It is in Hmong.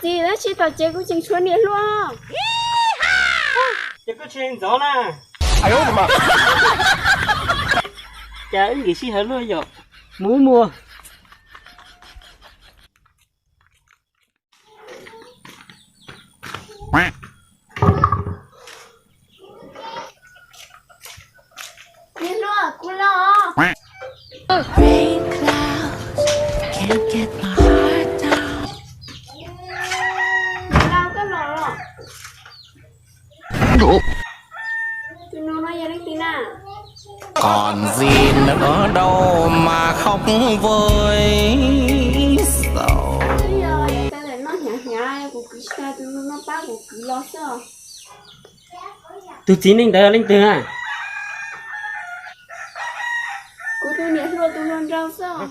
Txiv, tab sis tom tsev kuv tseem tshuav niam hluas. Ces koj tsis ntxov na. Cas wb nkim sij hawm luaj yom. Mus mus. Niam hluas, kuv los. Tus no no yog leej twg na? Còn gì nữa đâu mà khóc với sầu. Twb yog tau ntawm no hnyav hnyav, kuv kwv tsis tau, tus no no pab kuv kwv los xwb os. Tus txiv neej ntawd leej twg na? Kuv tus niam hluas tus hluas nraug xwb os.